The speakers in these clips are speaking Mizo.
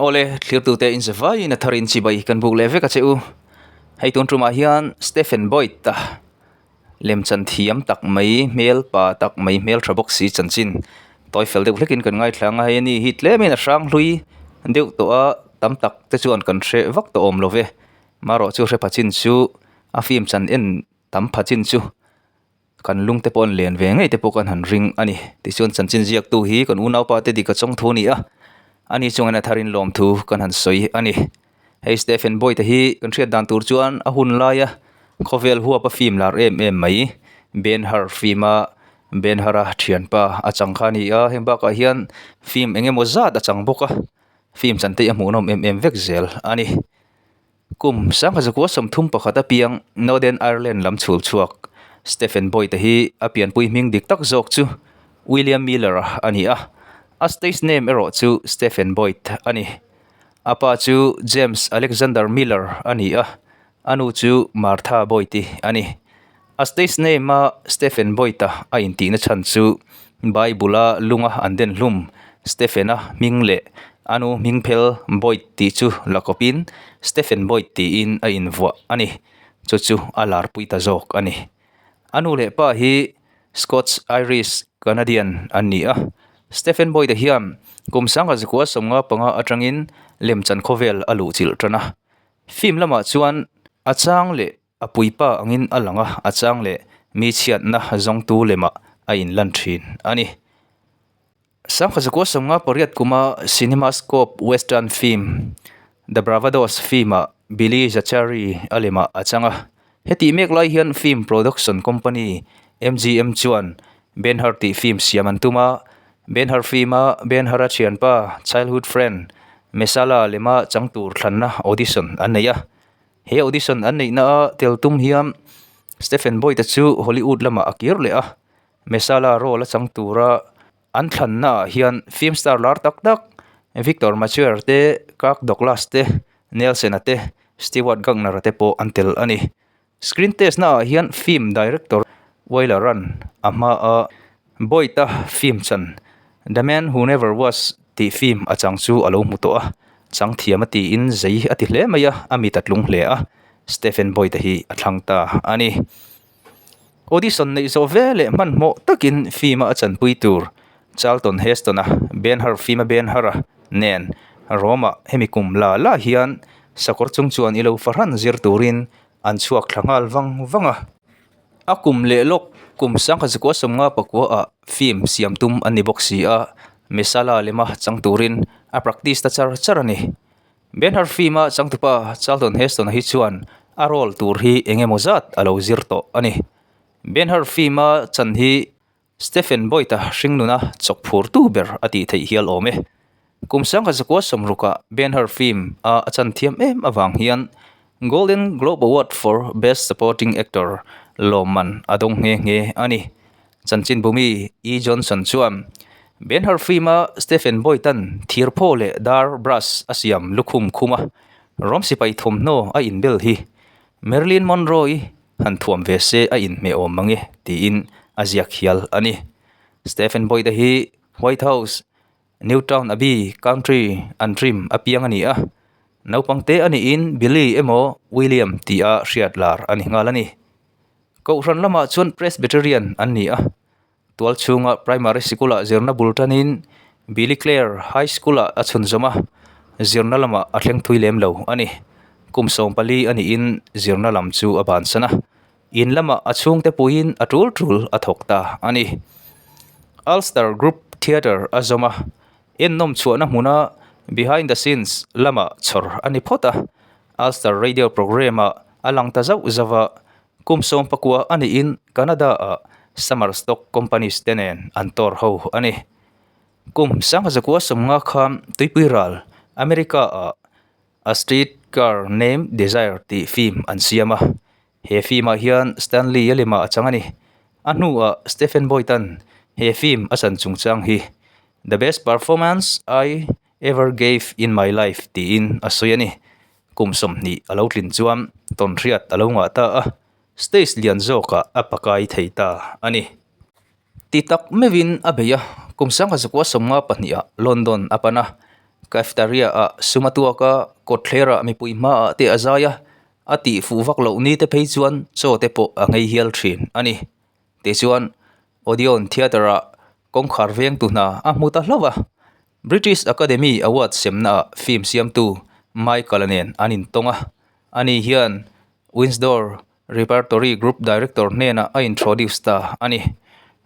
Awle, thlirtute inzavaiin a tharin chibai kan buk leh vek a che u. Hei tun tumah hian Stephen Boyd-a lemchan thiam tak mai, hmel pa tak mai, hmel tha bawk si chanchin tawi fel deuh hlekin kan ngaithla ang a, hei ani hi tlemin a hrang hlui deuh tawh a, tam tak te chuan kan hre vak tawh awm lo ve. Marawh chu hre pha chin chu a film chan en tam pha chin chu. Kan lung te pawh an len ve ngei te pawh kan han ring a ni. Tichuan chanchin ziaktu hi kan unaupa te dik a chawng thu a ni a, ani chungin a tharin lawmthu kan han sawi a ni. Hei Stephen Boyd a hi kan hriat dan tur chuan a hun laia khawvel huap a film lar em em mai Ben Hur film a Ben Hur a thianpa a chang kha a ni a, heng bakah hian film eng emaw zat a chang bawk a, film chante hi a hmuhnawm em em vek zel a ni. Kum sangha zakua 31 apiang Northern Ireland lam chhul chhuak Stephen Boyd-a hi a pianpui hming dik tak zawk chu William Miller-a a ni a, a stage name erawh chu Stephen Boyd a ni. A pa chu James Alexander Miller a ni a, a nu chu Martha Boyd-i a ni. A stage name-a Stephen Boyd-a a intihna chhan chu Bible-a lunga an den hlum Stephen-a hming leh a nu hming phel Boyd tih chu la kawpin Stephen Boyd tiin a invuah a ni. Chu chu a larpui ta zawk a ni. A nu leh pa hi Scots, Irish, Canadian an ni a. Stephen Boyd-a hian kum 1995 atangin lemchan khawvel a luhchilh tan a. Film lamah chuan a chang leh A puipa angin a lang a, a chang leh mi chhiatna zawngtu lemah a inlan thin a ni. 1958 kuma CinemaScope western film The Bravados film-ah Billy Zachary a lemah a chang a. Hetih mek lai hian film production company MGM chuan Ben Hur tih film siam an tum a, Ben Hur film-a Ben Hur-a thianpa, childhood friend, Messala lema chang tur thlanna audition an nei a. He audition an neihna a tel tum hian Stephen Boyd-a chu Hollywood lamah a kir leh a, Messala role a chang tura an thlanna ah hian film star lar tak tak Victor Mature te, Kirk Douglas te, Nelson-a te, Stewart Gagner-a te pawh an tel a ni. Screen test na ah hian film director Wyler-a'n a hma a Boyd-a film chan The Man Who Never Was tih film a chang chu a lo hmu tawh a, chang thiam a tiin zei a ti hle mai a, a mit a tlung hle a, Stephen Boyd-a hi a thlang ta a ni. Audition neih zawh ve leh hmanhmawh takin film-a a chanpui tur Charlton Heston-a Ben Hur film-a Ben Hur-a nen Rome-ah hemi kum la la hian sakawr chung chuan i lo fahran zir turin an chhuak thla nghal vang vang a. A kum leh lawk kum 1959 ah film siam tum an ni bawk si a, Messala lema chang turin a practice ta char char a ni. Ben Hur film a changtupa Charlton Heston-a hi chuan a role tur hi eng emaw zat a lo zir tawh a ni. Ben Hur film a chan hi Stephen Boyd-a hringnuna chawk phurtu ber a tih theih hial awm e. Kum 1960 ah Ben Hur film a a chan thiam em avang hian Golden Globe Award for Best Supporting Actor lawmman a dawng nghe nghe a ni. Chanchin bumi E. Johnson chuan Ben Hur film a Stephen Boyd-a'n thirphaw leh dar brush a siam lukhum khum a, rawm sipai thawmhnaw a inbel hi Marilyn Monroe-i han thuam ve se a inhmeh awm mang e tiin a ziak hial a ni. Stephen Boyd-a hi White House, Newtown Abbey Country Antrim a piang a ni a, naupang te a niin Billy emaw William tia hriat lar a ni nghal a ni. Kohhran lamah chuan Presbyterian an ni a, Tual chhunga primary sikula zirna bul tanin Billy Clare High School-ah a chhunzawm a, zirna lamah a thleng thui lem lo a ni. Kum 14 a niin zirna lam chu a bansan a, in lamah a chhungte puiin a tul tul a thawk ta a ni. Ulster Group Theatre a zawm a, ennawm chhuahna hmuna behind the scenes lamah chhawr a ni phawt a, Ulster Radio programme-ah a lang ta zauh zauh a, Kum 19 a niin Canada-ah Summer Stock Companies te nen an tawr ho a ni. Kum 1950 khan tuipui ral America-ah A Streetcar Named Desire tih film an siam a. He film-ah hian Stanley a lemah a chang a ni. A hnuah Stephen Boyd-a'n he film a chan chungchang hi The best performance I ever gave in my life tiin a sawi a ni. Kum 20 a lo tlin chuan tawnhriat a lo ngah ta a, stage lian zawkah a pakai thei ta a ni. Ti tak meuhin a bei a, kum 1952 ah London a pan a. Cafeteria ah sum a tuak a, kawtthler ah mipui hmaah te a zai a, a tih fuh vak loh ni te phei chuan chaw te pawh a nghei hial thin a ni. Tichuan, Odeon Theatre ah kawngkhar vengtu hna a hmu ta hlauh a, British Academy Award semnaah film siamtu Michael-a nen an intawng a, ani hian Windsor Repertory Group Director hnenah a introduce ta a ni.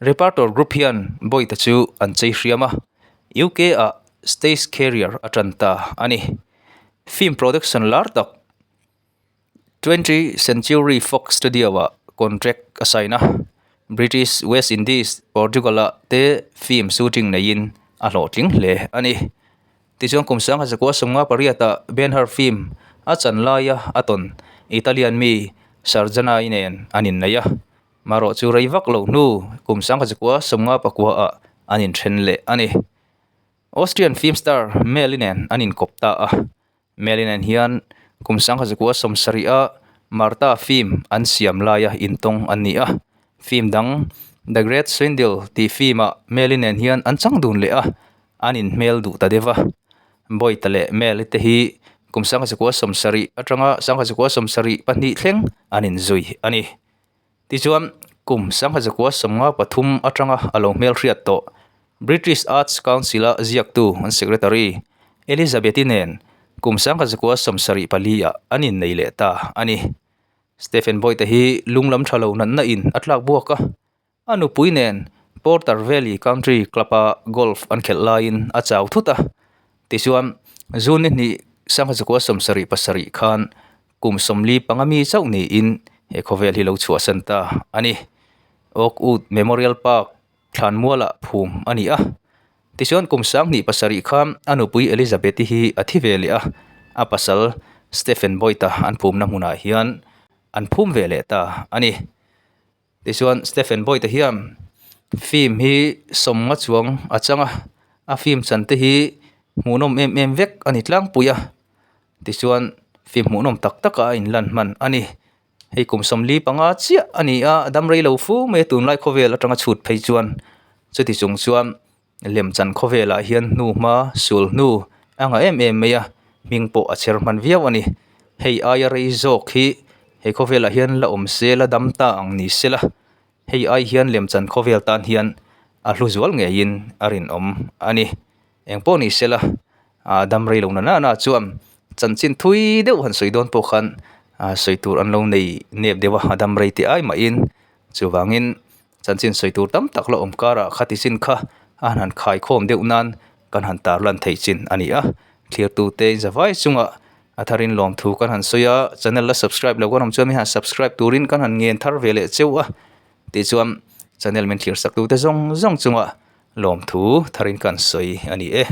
Repertory Group hian Boyd-a chu an chei hriam a, UK-ah stage career a tan ta a ni. Film production lar tak Twenty Century Fox Studio-ah contract a sign a, British West Indies, Portugal-ah te film shooting neiin a hlawhtling hle a ni. Tichuan kum 1958-ah Ben-Hur film a chan laia a tawn Italian mi Sarjanai nen an innei a, marawh chu rei vak lo hnu kum 1959-ah an inthen leh a ni. Austrian film star Mel-i nen an inkawp ta a. Melinen hian kum 1970 a Martha film an siam laia intawng an ni a, film dang The Great Swindle tih film ah Melinen hian an chang dun leh a, an inhmel duh ta deuh a. Boyd-a leh Mel-i te hi kum 1970 atanga 1972 thleng an inzui a ni. Tichuan, kum 1953 atanga a lo hmelhriat tawh British Arts Council-a ziaktu an Secretary Elizabeth-i nen kum 1974 ah an innei leh ta a ni. Stephen Boyd-a hi lung lam tha lo natna in a tlak buak a, a nupui nen Porter Valley Country Club-a golf an khelh laiin a chau thut a. Tichuan, June ni hnih 1977 khan Kum 45 mi chauh niin he khawvel hi lo chhuahsan ta a ni. Oakwood Memorial Park thlanmualah phum a ni a. Tichuan kum 27 khan a nupui Elizabeth-i hi a thi ve leh a, a pasal Stephen Boyd-a an phumna hmunah hian an phum ve leh ta a ni. Tichuan Stephen Boyd-a hian film hi sawmnga chuang a chang a, a film chan te hi hmuhnawm em em vek a ni tlangpui a, tichuan film hmuhnawm tak tak a inlan hman a ni. Hei kum 45 chiah a ni a, dam rei lo fu mai a tunlai khawvel atanga chhut phei chuan chuti chung chuan lemchan khawvelah hian hnu hma sul hnu a ngah em em mai a, hming pawh a chher hman viau a ni. Hei aia rei zawk hi he khawvelah hian la awm se la dam ta ang ni se la, hei ai hian lemchan khawvel tan hian a hlu zual ngeiin a rinawm a ni. Eng pawh ni se la, ah dam rei lo na na na chuan chanchin thui deuh han sawi dawn pawh khan ah sawi tur an lo nei nep deuh a, a dam rei teh ai mahin chuvangin Chanchin sawi tur tam tak la awm karah khati chin kha a han khaikhawm deuh nan kan han tarlan theih chin a ni a. Thirtute in zavai chungah a tharin lawmthu kan han sawi a, channel la subscribe lo kan awm chuan min han subscribe turin kan han ngen thar ve leh cheu a. Tichuan channel min thlir sak tute zawng zawng chungah lawmthu tharin kan sawi a ni e.